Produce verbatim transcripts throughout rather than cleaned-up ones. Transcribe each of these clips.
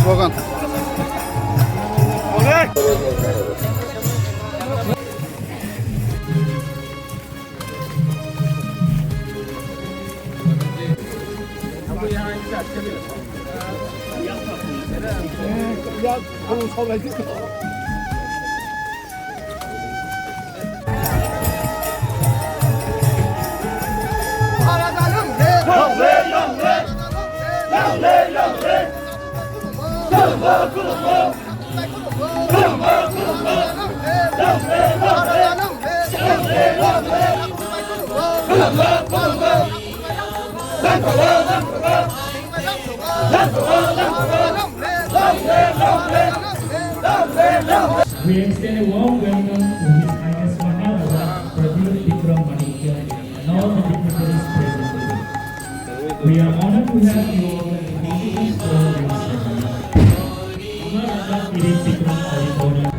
Bogan. We extend a warm welcome to His Highness Maharaja Pradyot Bikram Manikya, and all the dignitaries present today. We are honored to have you all as the dignitaries for your ceremony. Maharaja Kirit Bikram Auditorium.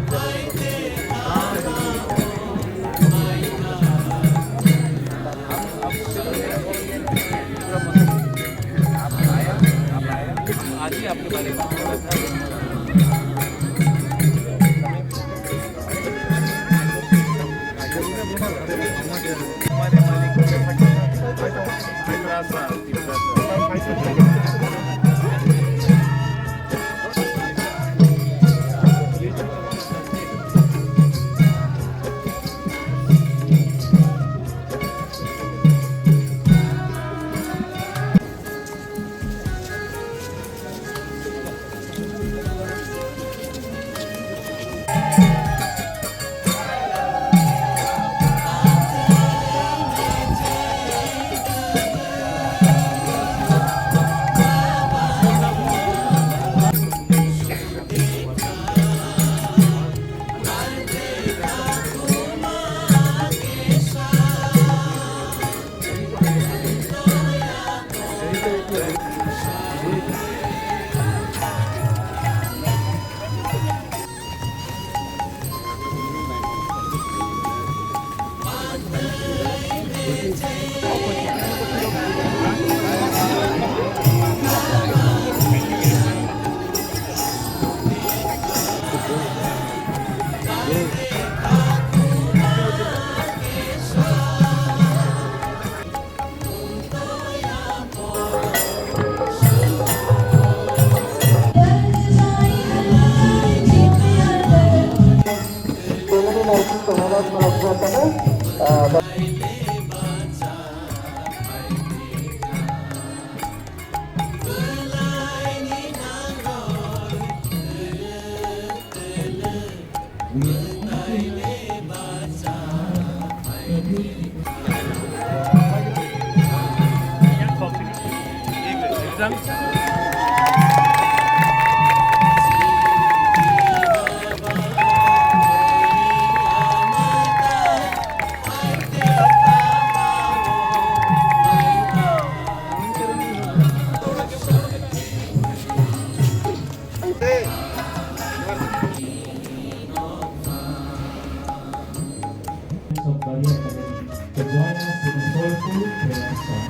Of Bari Academy to join us in a soulful prayer song.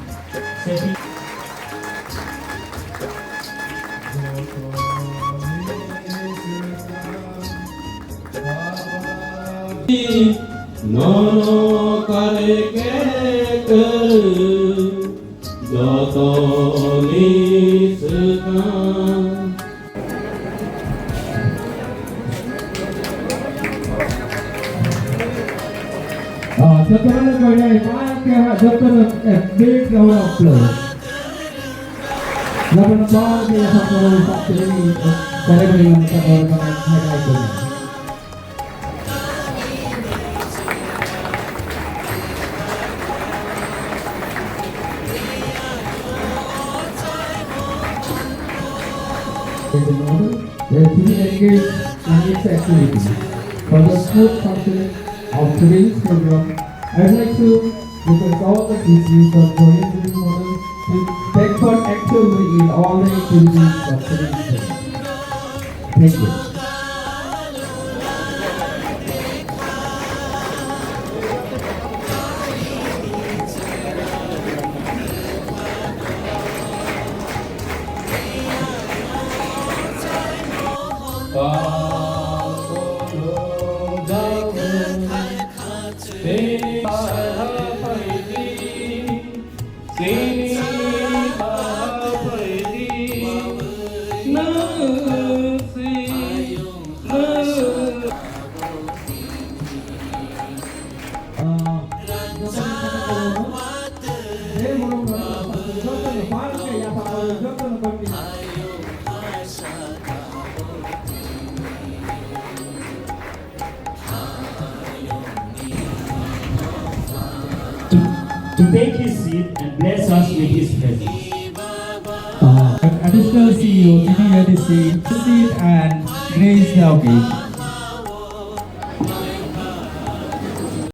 Setting Nono kare kere kere jotoni swkang. Ah, jotono koinai, pa khe ha, jotono, eh, big round of applause. Laban pa khe ha, pa khe ha, pa khe ha, pa khe ha. They are fully engaged in its activity. For the smooth functioning of today's program, I'd like to request all the teachers of Korean Buddhist model to take part actively in all the activities of today's day. Thank you. to, to take his seat and bless us with his presence. Uh, Additional C E O Titi Reddy Singh, sit and grace the occasion.